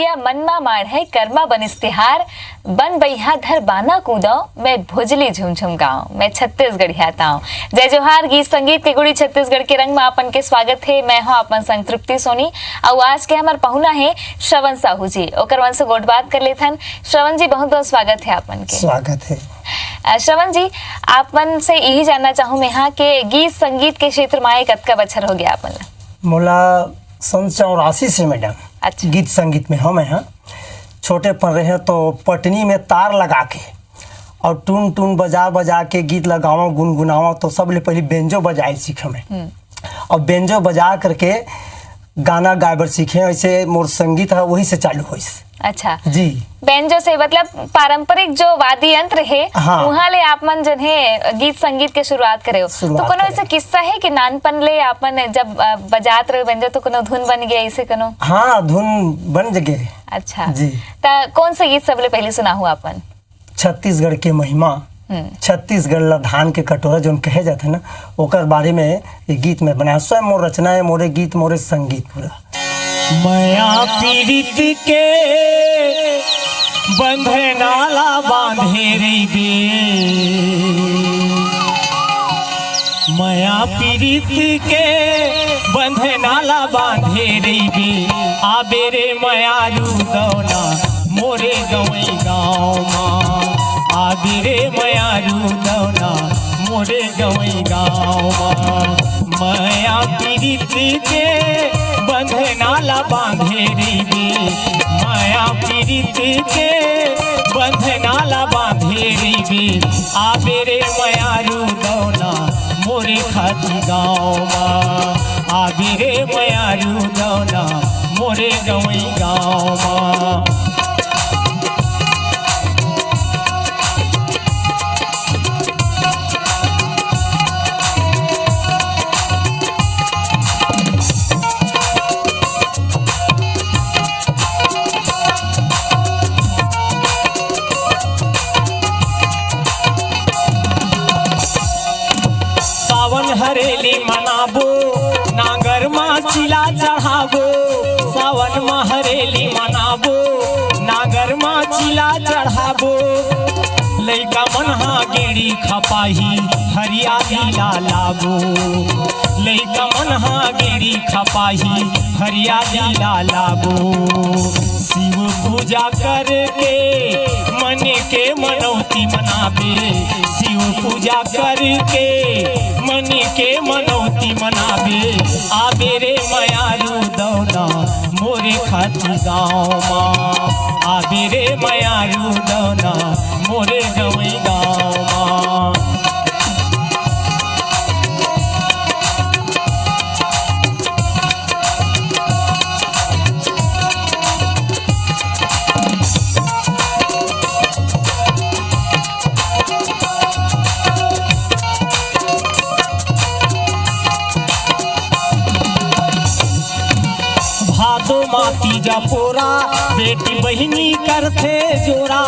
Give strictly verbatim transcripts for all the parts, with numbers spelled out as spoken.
या मन मा माढ़े करमा बनिस तिहार, बन बइहा धर बाना कूदो, मैं भोजली झुमझुम गाओ, मैं छत्तीसगढ़िया ताओ। जय जोहार, गीत संगीत के गुड़ी छत्तीसगढ़ के रंग मा आपन के स्वागत हे। मैं हूँ आपन संग तृप्ति सोनी, अउ आज के हमर पहुना हे श्रवण साहू जी। ओकर मन से गोठ बात कर लेथन। श्रवण जी, बहुत बहुत स्वागत हे आपन के। स्वागत हे। अ, श्रवण जी, आपन से यही जानना चाहूँ मैं हाँ के गीत संगीत के क्षेत्र मा ये कतका बछर हो गया आपन ला? मोला सन चौरासी से मैडम अच्छा। गीत संगीत में हूँ मैं हाँ। छोटे पन रहे तो पटनी में तार लगा के और टून टून बजा बजा के गीत लगावा गुनगुनावा तो सबले पहले बेंजो बजाए सीखे मैं। हम्म। और बेंजो बजा करके गाना गाए बर सीखे, ऐसे मोर संगीत है वही से चालू होइस। अच्छा। जी। बेंजो से मतलब पारंपरिक जो वाद्य यंत्र हे, हाँ। उहाँ ले आप मन जन हे गीत संगीत के शुरुआत करे हो। शुरुआत तो कोनो करे। ऐसा किस्सा हे कि नानपन ले आप मन जब, अ, बजात रहे बेंजो तो कोनो धुन बन गया ऐसे कोनो? हाँ, धुन बन गए। अच्छा। जी। त कौन से गीत सबले पहले सुनाहू आपन? छत्तीसगढ़ के महिमा, हम्म। छत्तीसगढ़ ला धान के कटोरा जोन कहे जाथे ना, ओकर बारे में ये गीत में बनाया। स्वयं मोर रचना है, मोरे गीत, मोरे संगीत पूरा। मया पीड़ित के बंधना ला बांधे रहिबे, मया पीड़ित के बंधना ला बांधे रहिबे, आबे रे मयारू दौना मोरे गवई गाँव मा, आबे रे मयारू दौना मोरे गवई गाँव मा। मया पीड़ित के बंधना ला बांधे रहिबे, मया पीड़ित के बंधना ला बांधे रहिबे, आबे रे मयारू दौना मोरे खाती गाँव मा, आबे रे मयारू दौना मोरे गवई गाँव मा। सावन हरेली मनाबो, नांगर मा चीला चढ़ाबो। सावन मा हरेली मनाबो, नांगर मा चीला चढ़ाबो। लइका मन हा गेड़ी खपाही, हरियाली ला लाबो। लइका मन हा गेड़ी खपाही, हरियाली ला लाबो। शिव पूजा करके मन के मनौती मनाबे, शिव पूजा करके मन के मनौती मनाबे। आबे रे मयारू दौना मोरे खाती गाँव मा, आबे रे मयारू दौना मोरे गवई गाँव मा। भादो मा तीजा पोरा, बेटी बहिनी करथे जोरा।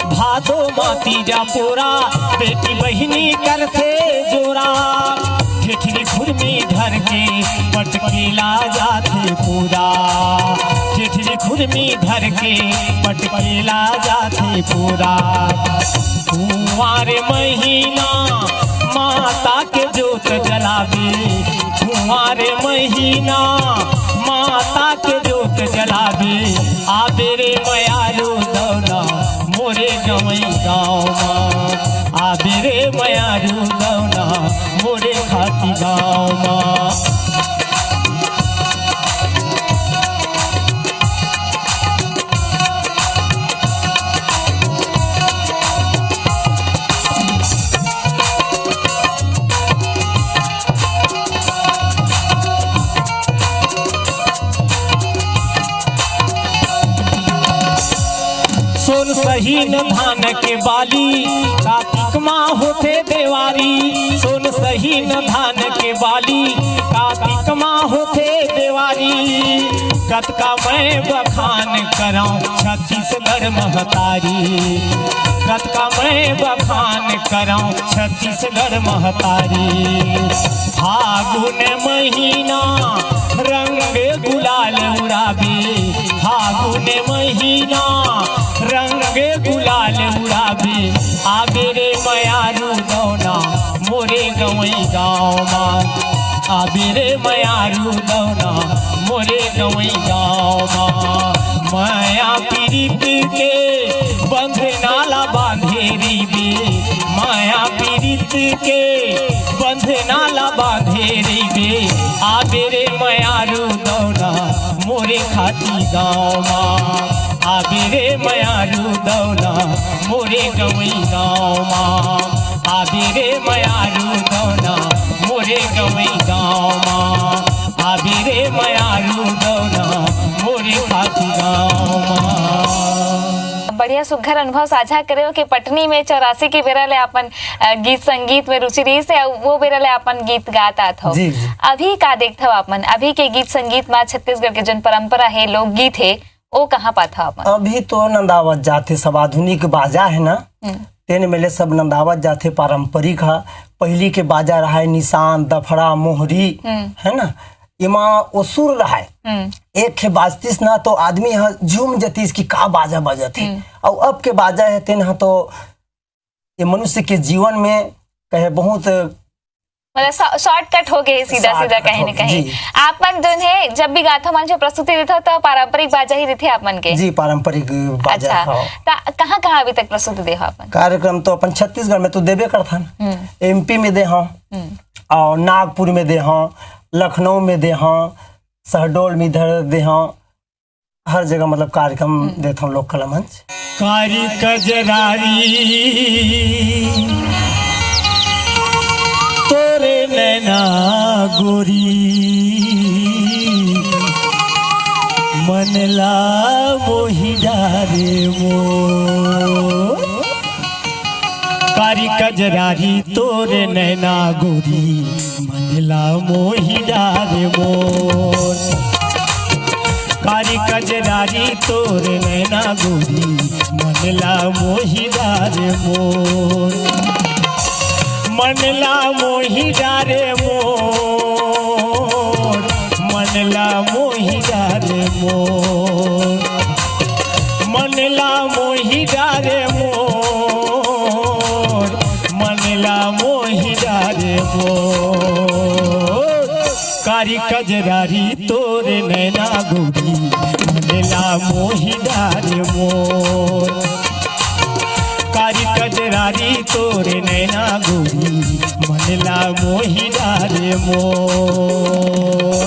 भादो मा तीजा पोरा, बेटी बहिनी करथे जोरा। ठेठरी खुरमी धर के पटकेला जाथे पूरा। ठेठरी खुरमी धर के पटकेला जाथे पूरा। कुंवार महीना माता के जोत जलाबे, कुंवार महीना माता के जोत जलाबे। आबे रे मयारू दौना मोरे गवई गाँव मा, आबे रे मयारू दौना मोरे खाती गाँव मा। सोन सहीन धान के बाली, कातिक मा होथे देवारी। सोन सहीन धान के बाली, कातिक मा होथे देवारी। कतका मैं बखान करौं छत्तीसगढ़ महतारी, कतका मैं बखान करौं छत्तीसगढ़ महतारी। फागुन महीना रंग गुलाल उड़ाबे फागुन महीना, रंग गुलाल उड़ाबे। आबे रे मयारू दौना मोरे गवई गाँव मा, आबे रे मयारू दौना मोरे गवई गाँव मा। मया पीरित के बंधना ला बांधे रहिबे, मया पीरित के बंधना ला बांधे रहिबे। आबे रे मयारू दौना मोरे खाती गाँव मा, आबे रे मयारू दौना मोरे गवई गाँव मा, आबे रे मयारू दौना मोरे गवई गाँव मा, आबे रे मयारू दौना मोरे खाती गाँव मा। बढ़िया सुघर अनुभव साझा करे हो कि पटनी में चौरासी के बेरा ले अपन, अ, गीत संगीत में रुचि रहिस हे, अउ वो बेरा ले अपन गीत गात आत हो। जी, जी। अभी का देखत हो अपन? अभी के गीत संगीत में छत्तीसगढ़ के जोन परंपरा हे, लोकगीत हे, वो कहाँ पात हो अपन? अभी तो नंदावत जाथे, सब आधुनिक बाजा हे ना, हम्म। तेन में ले सब नंदावत जाथे, पारंपरिक हा। पहिली के बाजा रहाय निशान, दफड़ा, मोहरी, हम्म। हे ना, एमा ओ सुर रहाय। हम्म। एक हे बाजतिस ना तो आदमी ह झूम जतिस कि का बाजा बजत हे। हम्म। अउ अब के बाजा हे तेन ह तो ये मनुष्य के जीवन में कहे बहुत मतलब शॉ-, शॉर्टकट हो गए, सीधा सीधा शॉर्टकट कहीं हो ना गए, कहीं। जी। आप मन जोन हे जब भी गाथो मन जो प्रस्तुति देथो तो पारंपरिक बाजा ही रहिथे आप मन के? जी, पारंपरिक बाजा। अच्छा, हाँ। त कहाँ कहाँ अभी तक प्रस्तुति दे हो आप मन? कार्यक्रम तो अपन छत्तीसगढ़ में तो देबे करथन। हम्म। एमपी में दे हो, हम्म। और नागपुर में दे हो, लखनऊ में दे हो, शहडोल में इधर दे हो, हर जगह मतलब कार्यक्रम हम्म। देथों लोक कला मंच। कारी कजरारी तोरे नैना गोरी, मन ला मोहि डारे मोर। कारी कजरारी तोर नैना गोरी, मन ला मोहि डारे मोर। कारी कजरारी तोर नैना गोरी, मन ला मोहि डारे मोर। मन ला मोहि डारे मोर, मन ला मोहि डारे मोर। मन ला मोहि डारे मोर, मन ला मोहि डारे मोर। कारी कजरारी तोर नैना गोरी, मन ला मोहि डारे मोर। कारी कजरारी तोर नैना गोरी, मन ला मोहि डारे मोर।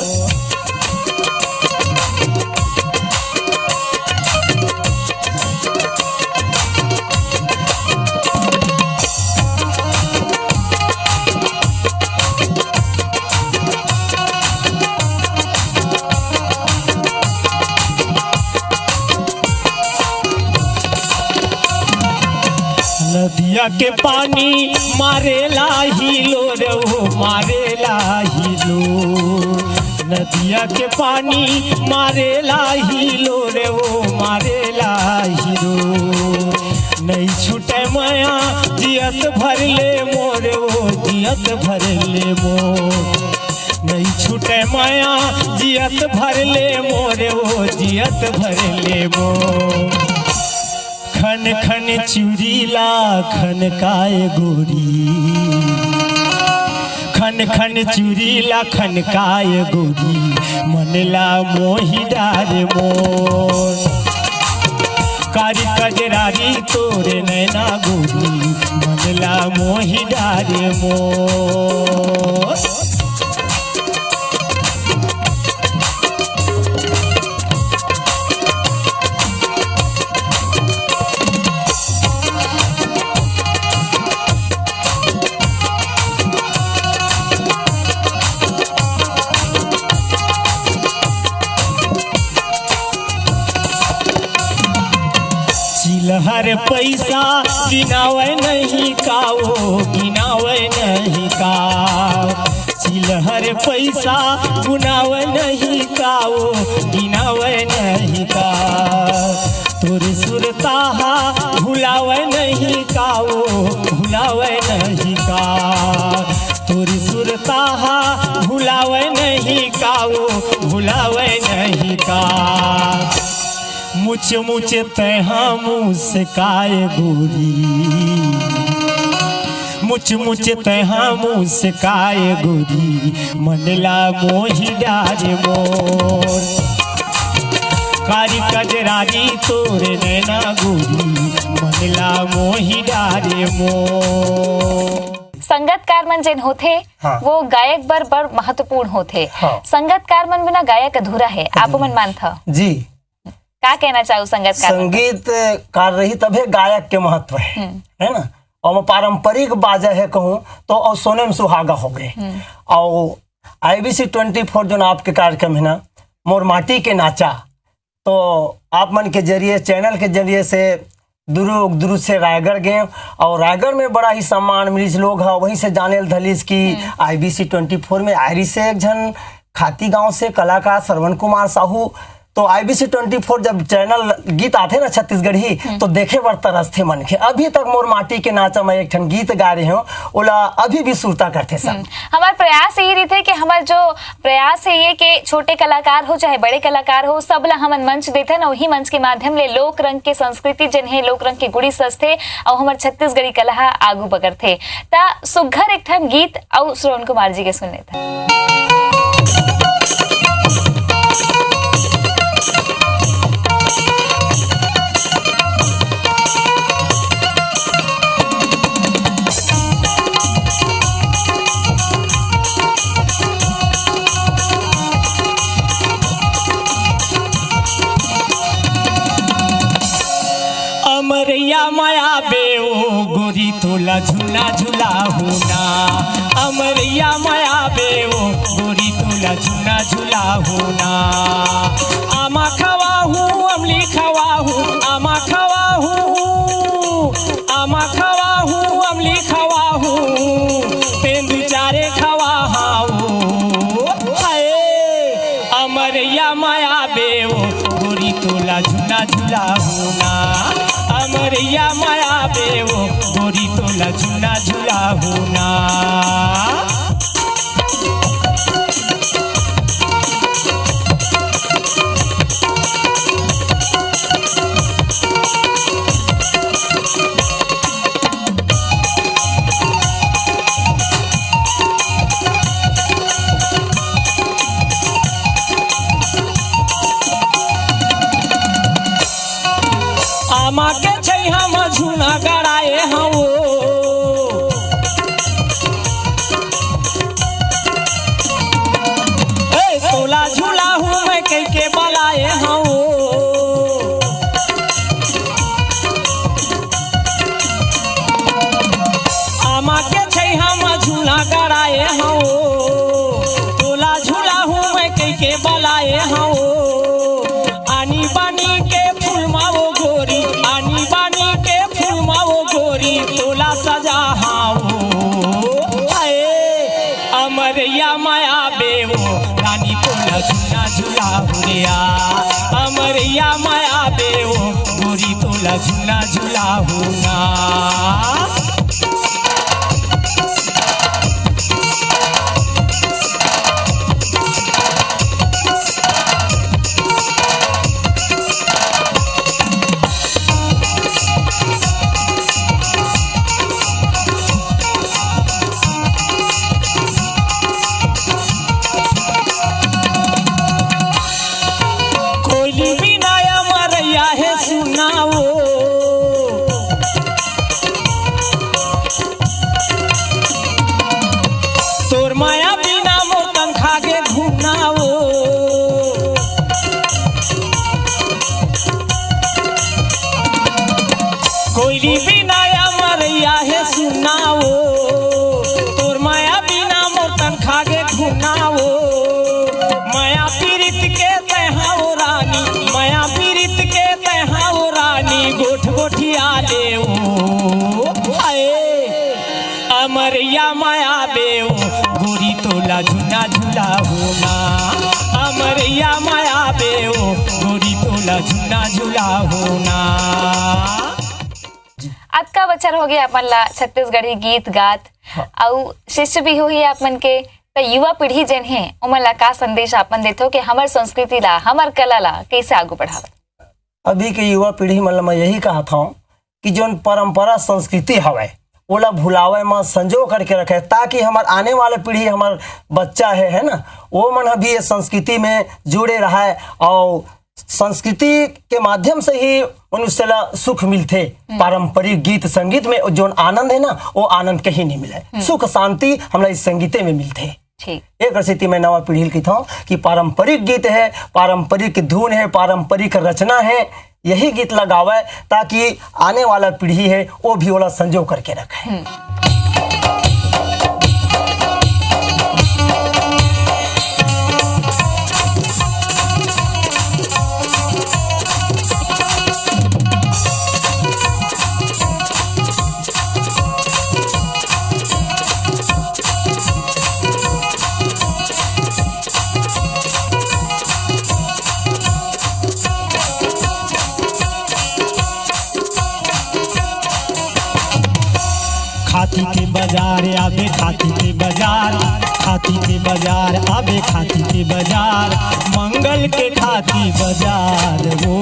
नदिया के पानी मारेला हिलोर, ओ मारेला हिलोर। नदिया के पानी मारेला हिलोर, ओ मारेला हिलोर। नइ छूटे मया जियत भर ले मोर, ओ जियत भर ले मोर। नइ छूटे मया जियत भर ले मोर, ओ जियत भर ले मोर। खन खन चूरी ला खनकाए गोरी, खन खन चूरी ला खनकाए गोरी, मन ला मोहि डारे मोर। कारी कजरारी तोर नैना गोरी, मन ला मोहि डारे मोर। चिलहर पैसा गिनावे नहीं काओ, गिनावे नहीं काओ। चिलहर पैसा गुनावे नहीं काओ, गिनावे नहीं काओ। तोर सुरताहा भुलावे नहीं काओ, भुलावे नहीं काओ। तोर सुरताहा भुलावे नहीं काओ, लावे नहीं का। मुछ मुछ तैहा मुस्काए गोरी, मुछ मुछ तैहा मुस्काए गोरी, मन ला मोही डारे मोर। कारी कजरारी तोर नैना गोरी, मन ला मोही डारे मोर। संगतकार मन जेन होथे, हाँ। वो गायक बर बड़ महत्वपूर्ण होथे। हाँ। संगतकार मन बिना गायक अधूरा हे, आप मन मानथव? जी। का कहना चाहू संगतकार मन बर? संगीतकार रही तभे गायक के महत्व हे, हम्म। हे ना? अउ पारंपरिक बाजा हे कहूँ तो अउ सोने में सुहागा हो गए। हम्म। अउ आईबीसी ट्वेंटी फोर जोन आपके कार्यक्रम हे ना, मोर माटी के नाचा, तो आप मन के जरिए, चैनल के जरिए से दुरुग दुरुग से रायगढ़ गए अउ रायगढ़ में बड़ा ही सम्मान मिलिस। लोग ह वहीं से जाने ल धलिस कि हम्म। आईबीसी ट्वेंटी फोर में आयरिस हे एक झन खाती गांव से कलाकार श्रवण कुमार साहू। तो आईबीसी ट्वेंटी फोर जब चैनल गीत आथे ना छत्तीसगढ़ी, हम्म। तो देखे बर तरसथे मनखे। अभी तक मोर माटी के नाचा में एक ठन गीत गा रहे हो, ओला अभी भी सुरता करथे सब। हम्म। हमार प्रयास यही रहिथे कि हमार जो प्रयास हे ये के छोटे कलाकार हो चाहे बड़े कलाकार हो, सब ला हमन मंच देथन, अउ वही मंच के माध्यम ले लोक रंग के संस्कृति जेन हे, लोक रंग के गुड़ी सजथे, अउ हमर छत्तीसगढ़ी कला ह आगू बगरथे। त सुग्घर एक ठन गीत अउ श्रवण कुमार जी के सुन लेथन। अमरैया माया बे ओ गोरी तोला झुला झुलाहू ना। अमरैया माया बे ओ गोरी तोला झुला झुलाहू ना। आमा खवाहू, अमली खवाहू, आमा खवाहू, आमा खवाहू, अमली खवाहू, तेंदू चारे खवाहू। हाय, अमरैया माया बे ओ गोरी तोला झुला झुलाहू ना। अमरैया माया बे ओ गोरी तोला झुला झुलाहू ना। आमा के छैहा म झुला गड़ाए हवो। ए, तोला झुलाहू मैं कहिके बलाए हवो। आमा के छैहा म झूला गड़ाए हवो, तोला झुलाहू मैं कहिके बलाए हवो। आनी बानी के फूल मा ओ गोरी, आनी बानी के फूल मा ओ गोरी, तोला सजाहूं। हाय, अमरैया माया बे ओ रानी तोला झुला झुलाहू रे आ। अमरैया माया बे ओ गोरी तोला झुला झुलाहू ना। कोयली बिना अमरैया हे सुनाओ। तोर माया बिना मोर तन खागे घुमनाओ। कोयली बिना अमरैया हे सुनाओ। तोर माया बिना मोर तन खागे घुमनाओ। माया पीरित के तैहा ओ रानी, माया पीरित के तैहा ओ रानी, गोठ गोठिया ले ओ। हाय, अमरैया माया बे ओ, गोरी तोला झुला झुलाहू ना। अमरैया माया बे ओ, गोरी तोला झुला झुलाहू ना। अतका बछर होगे अपन ला छत्तीसगढ़ी गीत गात, हाँ। अउ शिष्य भी होही आप मन के, त युवा पीढ़ी जेन हे, ओमन ला का संदेश आपन देथो कि हमर संस्कृति ला, हमर कला ला कइसे आगू बढ़ावे? अभी के युवा पीढ़ी मन ला मैं यही कहत हौं कि जोन परंपरा संस्कृति हवय, ओला भुलावे म संजो करके रखे, ताकि हमर आने वाला पीढ़ी, हमर बच्चा हे, है ना, वो मन ह भी ये संस्कृति में जुड़े रहय और संस्कृति के माध्यम से ही मनुष्य ला सुख मिलथे। हम्म। पारंपरिक गीत संगीत में जोन आनंद है ना, वो आनंद कहीं नहीं मिले। हम्म। सुख शांति हमला इस संगीते में मिलथे। ठीक। एक स्थिति में नवा पीढ़ी ल कहिथौं कि पारंपरिक गीत है, पारंपरिक धुन है, पारंपरिक रचना है, यही गीत ला गावय, ताकि आने वाला पीढ़ी है, वो भी ओला संजो करके रखे। हम्म। खाती के बाजार आबे, खाती के बाजार, खाती के बाजार आबे, खाती के बाजार, मंगल के खाती बाजार हो,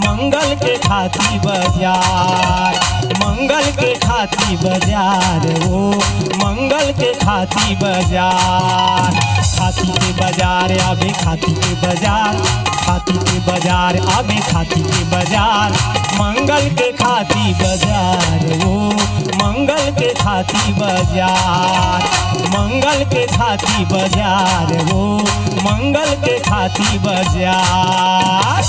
मंगल के खाती बाजार, मंगल के खाती बाजार हो, मंगल के खाती बाजार। खाती के बाजार आबे, खाती के बाजार, खाती के बाजार आबे, खाती के बाजार, मंगल के खाती बाजार हो, मंगल के खाती बाजार, मंगल के खाती बाजार हो, मंगल के खाती बाजार।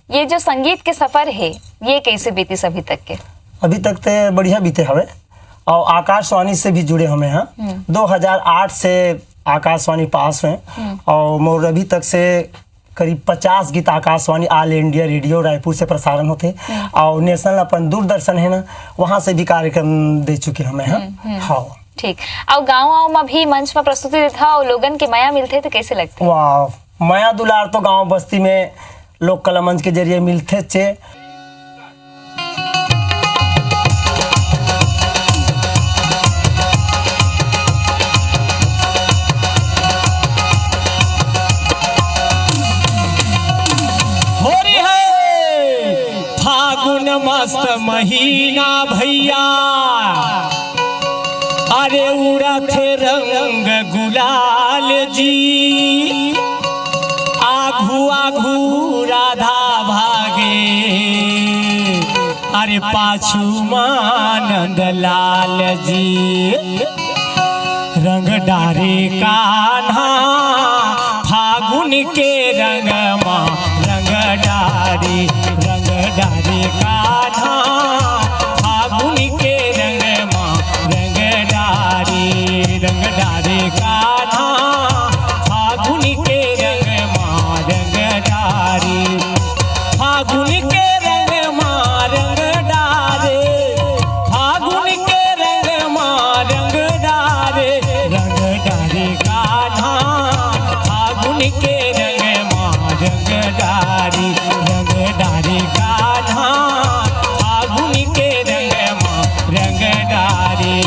ये जो संगीत के सफर है, ये कैसे बीतिस अभी तक के? अभी तक ते बढ़िया बीते हवे और आकाशवाणी से भी जुड़े हमें हैं। हम्म। दो हज़ार आठ से आकाशवाणी पास हुए हम्म। और मोर अभी तक से करीब पचास गीत Akashvani all India radio Raipur से प्रसारण होते हम्म। और नेशनल अपन दूरदर्शन है ना, वहाँ से भी कार्यक्रम दे चुके हमें हैं। हम्म, हम्म। हाँ। ठीक। और गाँव वाँव में भी मंच में प्रस्तुति देता और लोगन के मया मिलते तो कैसे लगते? वाह, मया दुलार तो गांव बस्ती में लोक कला मंच के जरिए मिलथे चे। हो रही है फागुन मस्त महीना भैया, अरे उड़त रंग गुलाल जी, आघू आघू राधा भागे, अरे पाछू मानंद लाल जी। रंग डारे कान्हा फागुन के रंग मा, रंग डारे, रंग डारे कान्हा फागुन के रंग मा, रंग डारे, रंग डारे कान्हा फागुन के रंग मा, रंग डारे। फागुन के रंग मा रंग डारे, फागुन के रंग मा रंग डारे, रंग डारे कान्हा। फागुन के रंग मा रंग डारे, रंग डारे कान्हा। फागुन के रंग मा रंग डारे।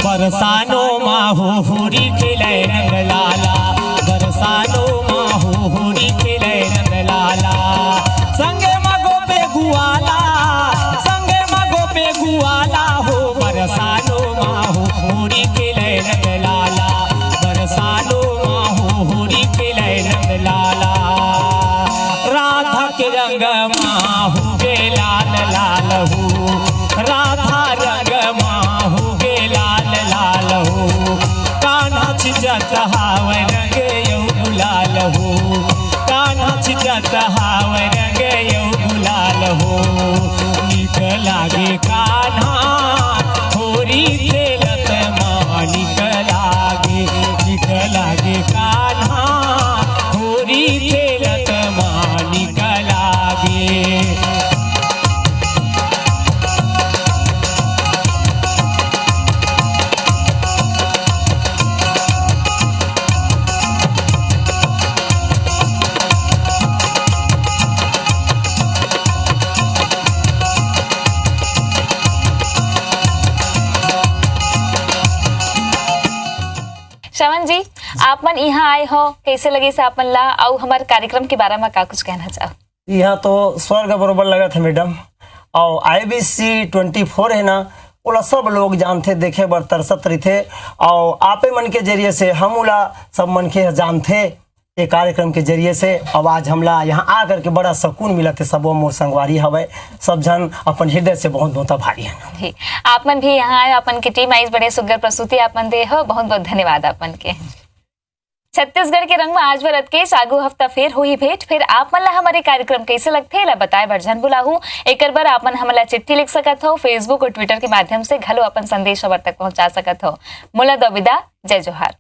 बरसानो मा हो होरी खेलै रंग लाला, बरसानो मा हो होरी खेलै रंग लाला। संगे मा गोपे गुआला, संगे मा गोपे गुआला हो, बरसानो मा हो होरी खेलै रंग लाला, बरसानो मा हो होरी खेलै रंग लाला। राधा के रंग मा हो गे लाल लाल हो, राधा रंग लागे कान्हा, होरी खेलत मा निक लागे, निक लागे कान्हा, होरी खेलत मा निक लागे। श्रवण जी, आप मन यहाँ आए हो, कैसे लगिस आप मन ला, अउ हमर कार्यक्रम के बारे में का कुछ कहना चाहो? यहाँ तो स्वर्ग बरोबर लगत हे मैडम। अउ आईबीसी ट्वेंटी फोर हे ना, ओला सब लोग जानथे, देखे बर तरसत रहिथे। अउ आपे मन के जरिए से हम ओला सब मनखे ह जानथे, ये कार्यक्रम के जरिए से। अउ आज हमला यहाँ आ करके बड़ा सुकून मिलत हे। सबो मोर संगवारी हवय, सब झन अपन हृदय से बहुत बहुत आभारी हन। जी, आप मन भी यहाँ आए, अपन के टीम आइस, बड़े सुग्घर प्रस्तुति आप मन दे हो, बहुत बहुत धन्यवाद आप मन के। छत्तीसगढ़ के रंग में आज बर अतकेच, आगू हफ्ता फेर होही भेंट। फेर आप मन ला हमर ये कार्यक्रम कैसे लगथे, एला बताए बर झन भुलाहू। एकर बर आप मन हमन ला चिट्ठी लिख सकत हो, Facebook और Twitter के माध्यम से घलो अपन संदेश हमर तक पहुंचा सकत हो। मोला दो विदा, जय जोहार।